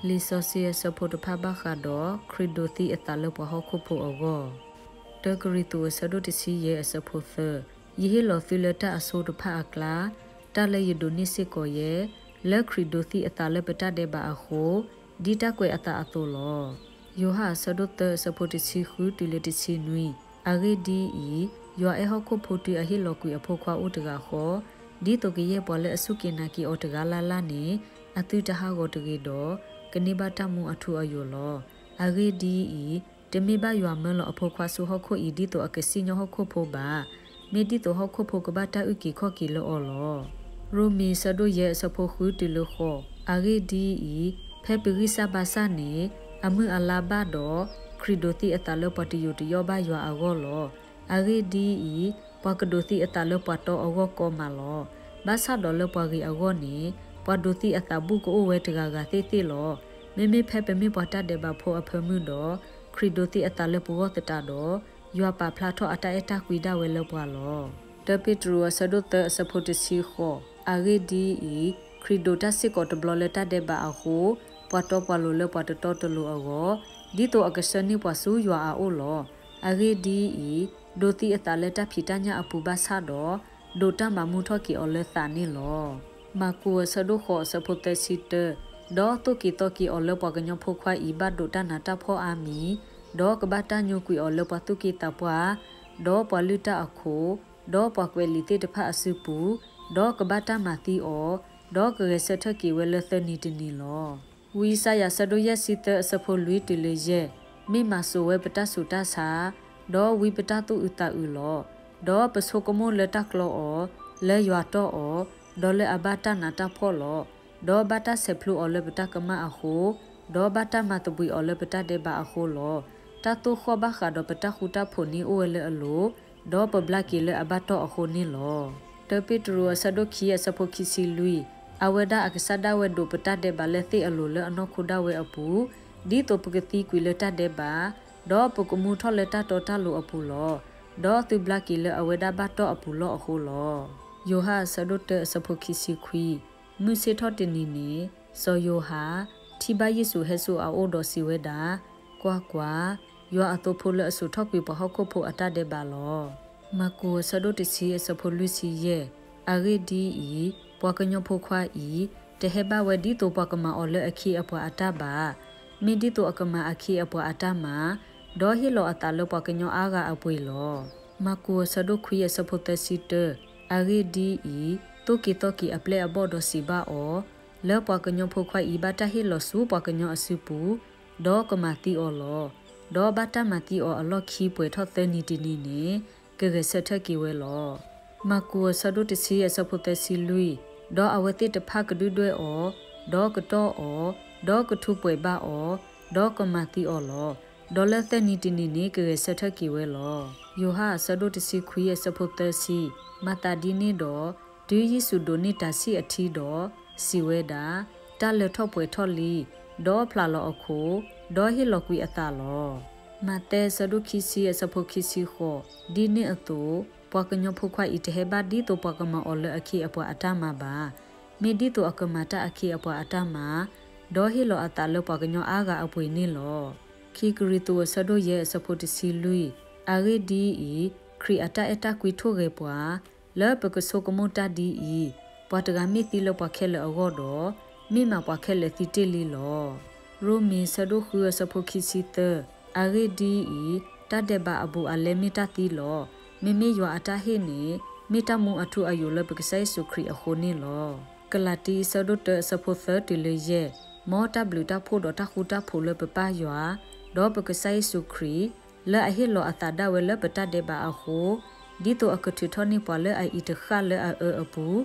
လံာ်စီဆှံအဆၢဖိတဖၣ်ဘၣ်ဃးဒီး ခရံာ်ဒိးသံအသးလၢပှၤဟီၣ်ခိၣ်ဖိအဂီၢ်. တၢကရံၣ်သူးအဆၢဒိၣ်တဆံယဲၢ်အဆၢဖိသၢ, ယဟ့ၣ်လီၤသုလၢတၢ်အဆိတဖၣ်အကျါ, တၢ်လၢယဒိးန့ၢ်စ့ၢ်ကီးယဲ, လၢခရံာ်ဒိးသံအသးလၢပတၢ်ဒဲးဘးအဃိ, ဒ်တၢ်ကွဲးအသးအသိးလီၤ. ယိၤဟၣ်အဆၢဒိၣ်သၢအဆၢဖိတဆံဃုတုၤလၢတဆံနွံ, အဂ့ၢ်ဒ်အံၤ, ယွၤအဲၣ်ဟီၣ်ခိၣ်ဖိတုၤအဟ့ၣ်လီၤကွံာ်အဖိခွါအိၣ်တဂၤဃီ, ဒ်သိးကယဲၢ်ပှၤလၢအစူၢ်က့ၤနာ်က့ၤအီၤတဂၤလၢ်လၢ်န့ၣ်, အသုတဟးဂီၤတဂ့ၤဒီး, ကန့ၢ်ဘၣ်တၢ်မူအထူအယိာ်လီၤ. အဂ့ၢ်ဒ်အံၤ, တမ့ၢ်ဘၣ်ယွၤမၢလီၤအဖိခွါဆူဟီၣ်ခိၣ်အံၤဒ်သိးအကစံၣ်ညီၣ်ဟီၣ်ခိၣ်ဖိဘၣ်, မ့ၢ်ဒ်သိးဟီၣ်ခိၣ်ဖိကဘၣ်တၢ်အုၣ်က့ၤခီၣ်က့ၤလၢအီၤလီၤ. ရိမ့ၤအဆၢဒိၣ်ယဲၢ်အဆၢဖိဃုတုၤလၢဃိး, အဂ့ၢ်ဒ်အံၤ, ဖဲပဂံၢ်စၢ်ဘါစၢ်န့ၣ်, အမုၢ်အလါဘၣ်ဒီး, ခရံာ်ဒိးသံအသးလၢပှၤတယိာ်တယီၣ်ဘၣ်ယွၤအဂီၢ်လီၤ. အဂ့ၢ်ဒ်အံၤ, ပှၤကဒိးသံအသးလၢပှၤတီအဂီၢ်ကီမးလီၤ. ဘၣ်ဆၣ်ဒီးလၢပှၤဂ့ၤအဂီၢ်န့ၣ်, ပှၤဒိးသံအသးဘူၣ်ကအိၣ်ဝဲတဂၤဂၤသ့ၣ်သ့ၣ်လီၤ. မ့မ့ၢ်ဖဲပမ့ၢ်ပှၤတၢ်ဒဲးဘးဖိအဖၢမုၢ်ဒီး, ခရံာ်ဒိးသံအသးလၢပဂီၢ်သတးဒီး, ယွၤပာ်ဖျါထီၣ်အတၢ်အဲၣ်တၢ်ကွံဒၣ်ဝဲလၢပှၤလီၤ. တၢပ့းတရူးအဆၢဒိၣ်သၢအဆၢဖိတဆံဃိး, အဂ့ၢ်ဒ်အံၤ, ခရံာ်ဒိးတၢ်စ့ၢ်ကီးတဘျီလၢတၢ်ဒဲးဘးအဃိ, ပှၤတီပှၤလိၤလၢပှၤတတီတလိၤအဂီၢ်, ဒ်သိးအကဆှၢန့ၢ်ပှၤဆူယွၤအအိၣ်လီၤ. အဂ့ၢ်ဒ်အံၤ, ဒိးသံအသးလၢတၢ်ဖံးတၢ်ညၣ်အပူၤဘၣ်ဆၣ်ဒီး, ဒိးတၢ်မၤမူထီၣ်က့ၤအီၤလၢသးန့ၣ်လီၤ. မၢ်ကူးအဆၢဒိၣ်ဃိးအဆၢဖိသၢဆံတၢ, ဒီးသိၣ်က့ၤသီက့ၤအီၤလၢပှၤကညီဖိခွါအံၤဘၣ်ဒိးတၢ်နးတၢ်ဖှီၣ်အါမံၤ, ဒီးကဘၣ်တၢ်ညိကွံာ်အီၤလၢပှၤသူၣ်က့သးပှၢ်, ဒီးပှၤလုၢ်တၢ်အခိၣ်, ဒီးပှၤကွဲးလံာ်သ့ၣ်တဖၣ်အစုပူၤ, ဒီးကဘၣ်တၢ်မၤသံအီၤ, ဒီးကဂဲၤဆၢထၢၣ်က့ၤဝဲလၢသၢနံၤတနံၤလီၤ. ဝံယၡါယၤအဆၢဒိၣ်ယဲၢ်ဆံသၢအဆၢဖိလွံၢ်တုၤလၢယဲၢ်, မ့ၢ်မၤစိာ်ဝဲပတၢ်ဆူးတၢ်ဆါ, ဒီးဝံပတၢ်သူၣ်အုးသးအုးလီၤ. ဒီးပဆိကမိၣ်လၢတၢ်ကျီအီၤ, လၢယွၤတီၢ်အီၤ, ဒီးလၢအဘၣ်တၢ်နးတၢ်ဖှီၣ်လီၤ. ဒီးဘၣ်တၢ်ဆဲးဖျိအီၤလၢပတၢ်ကမၣ်အဃိ, ဒီးဘၣ်တၢ်မၤသဘှံးအီၤလၢပတၢ်ဒဲးဘးအဃိလီၤ. တၢ်သိၣ်ဃီၣ်ဘၣ်ဃးဒီးပတၢ်ဃူတၢ်ဖိးန့ၣ်အိၣ်ဝဲလၢအလိၤ, ဒီးပဘျါက့ၤလၢအဘၣ်တီၢ်အဃိန့ၣ်လီၤ. တၢပ့းတရူးအဆၢဒိၣ်ခံအဆၢဖိခံဆံလွံၢ်, အဝဲဒၣ်အကစၢ်ဒၣ်ဝဲဒိးပတၢ်ဒဲးဘးလၢသ့ၣ်အလိၤလၢအနီၢ်ခိဒၣ်ဝဲအပူၤ, ဒ်သိးပကသံကွံာ်လၢတၢ်ဒဲးဘး, ဒီးပကမူထီၣ်လၢတၢ်တီတၢ်လိၤအပူၤလီၤ. ဒီးသုဘျါက့ၤလၢအဝဲဒၣ်ဘၣ်တီၢ်အပူၤလီၢ်အဃိလီၤ. ယိၤဟၣ်အဆၢဒိၣ်တၢအဆၢဖိခံဆံခွံ, မုၢ်ဆ့ၣ်ထီၣ်တနံၤန့ၣ်, စီၤယိၤဟၣ်, ထံၣ်ဘၣ်ယ့ၣ်ၡူးဟဲဆူအအိၣ်ဒီးစံးဝဲဒၣ်, ကွၢ်ကွၢ်, ယွၤအသိဖိလၢအစိာ်ထီၣ်ကွံာ်ပှၤဟီၣ်ခိၣ်ဖိအတၢ်ဒဲးဘးလီၤ. မၢ်ကူးအဆၢဒိၣ်တဆံအဆၢဖိလွံၢ်ဆံယဲၢ်, အဂ့ၢ်ဒ်အံၤ, ပှၤကညီဖိခွါအံၤ, တဟဲဘၣ်ဝဲဒ်သိးပှၤကမၤအီၤလၢအခ့အပှၤအတၢ်ဘၣ်, မ့ၢ်ဒ်သိးအကမၤအခ့အပှၤအတၢ်မၤ, ဒီးဟ့ၣ်လီၤအသးလၢပှၤကညီအါဂၤအပှ့ၤလီၤ. မၢ်ကူးအဆၢဒိၣ်ခွံအဆၢဖိသၢဆံတၢ, အဂ့ၢ်ဒ်အံၤ, သိၣ်က့ၤသီက့ၤအပျဲၢ်အဘီၣ်ဒီးစံးဘၣ်အီၤ, လၢပှၤကညီဖိခွါအံၤဘၣ်တၢ်ဟ့ၣ်လီၤဆူပှၤကညီအစုပူၤ, ဒီးကမၤသံအီၤလီၤ. ဒီးဘၣ်တၢ်မၤသံအီၤအလီၢ်ခံပှဲၤထီၣ်သၢနံၤတနံၤန့ၣ်, ကဂဲၤဆၢထၢၣ်က့ၤဝဲလီၤ. မၢ်ကူးအဆၢဒိၣ်တဆံအဆၢဖိသၢဆံလွံၢ်, ဒီးအဝဲသ့ၣ်တဖၣ်ကဒုၣ်ဒွဲၣ်အီၤ, ဒီးကတီၢ်အီၤ, ဒီးကထူးပှဲၤဘၣ်အီၤ, ဒီးကမၤသံအီၤလီၤ. ဒီးလၢသၢနံၤတနံၤန့ၣ် ကဂဲၤဆၢထၢၣ်က့ၤဝဲလီၤ. ယိၤဟၣ်အဆၢဒိၣ်တဆံခွံအဆၢဖိသၢဆံ, မၤသးဒ်န့ၣ်ဒီး, တုၤယ့ၣ်ၡူးဒိးန့ၢ်တၤဆံၣ်အထံဒီး, စံးဝဲဒၣ်, တၢ်လၢထီၣ်ပှဲၤထီၣ်လံ, ဒီးဖျးလီၤအခိၣ်, ဒီးဟ့ၣ်လီၤကွံာ်အသးလီၤ. မးသဲအဆၢဒိၣ်ခံဆံအဆၢဖိခံဆံဃိး, ဒ်န့ၣ်အသိး, ပှၤကညီဖိခွါအံၤတဟဲဘၣ်ဒ်သိးပှၤကမၤအီၤလၢအခ့အပှၤအတၢ်မၤဘၣ်. မ့ၢ်ဒ်သိးအကမၤတၢ်အခ့အပှၤအတၢ်မၤ, ဒီးဟ့ၣ်လီၤအသးလၢပှၤကညီအါဂၤအပှ့ၤန့ၣ်လီၤ. ခံကရံၣ်သူးအဆၢဒိၣ်ယဲၢ်အဆၢဖိတဆံလွံၢ်, အဂ့ၢ်ဒ်အံၤ, ခရံာ်အတၢ်အဲၣ်တၢ်ကွံထိၣ်ဂဲၤပှၤ, လၢပကဆိကမိၣ်တၢ်ဒ်အံၤ, ပှၤတဂၤမ့ၢ်သံလၢပှၤခဲလၢာ်အဂီၢ်ဒီး, မ့ၢ်မးပှၤခဲလၢာ်သံတ့ၢ်လံလီၤ. ရိမ့ၤအဆၢဒိၣ်ဃုအဆၢဖိခံဆံသၢ, အဂ့ၢ်ဒ်အံၤ, တၢ်ဒဲးဘးအဘူးအလဲမ့ၢ်တၢ်သံလီၤ. မ့မ့ၢ်ယွၤအတၢ်ဟ့ၣ်န့ၣ်, မ့ၢ်တၢ်မူအထူအယိာ်လၢပကစၢ်ယ့ၣ်ၡူးခရံာ်အဃိန့ၣ်လီၤ. ကလၤတံအဆၢဒိၣ်တၢအဆၢဖိသၢတုၤလၢယဲၢ်, မ်တၢ်ဘျုးတၢ်ဖှိၣ်ဒီးတၢ်ဃူတၢ်ဖိးလၢပပၢ်ယွၤ, ဒီးပကစၢ်ယ့ၣ်ၡူးခရံာ်, လၢအဟ့ၣ်လီၤအသးဒၣ်ဝဲလၢပတၢ်ဒဲးဘးအဃိ, ဒ်သိးအကထုးထီၣ်န့ၢ်ပှၤလၢအအံၤတဃၣ်လၢအအၢအပူၤ,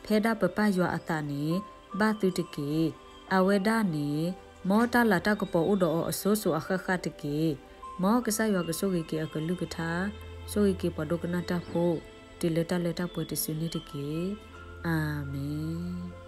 ဖဲဒၣ်ပပၢ်ယွၤအသးန့ၣ်, ဘၣ်သုတက့ၢ်. အဝဲဒၣ်န့ၣ်, မ်တၢ်လၤတၢ်ကပီၤအိၣ်ဒီးအီၤအစိၤစိၤအဃၣ်ဃၣ်တက့ၢ်. မ်ကစၢ်ယွၤကဆိၣ်ဂ့ၤက့ၤအကလုၢ်ကထါ, ဆိၣ်ဂ့ၤက့ၤပှၤဒိကနၣ်တၢ်ဖိ, တုၤလၢတၢ်လၢတၢ်ပှဲၤတစုန့ၣ်တက့ၢ်. အၤမ့ၣ်.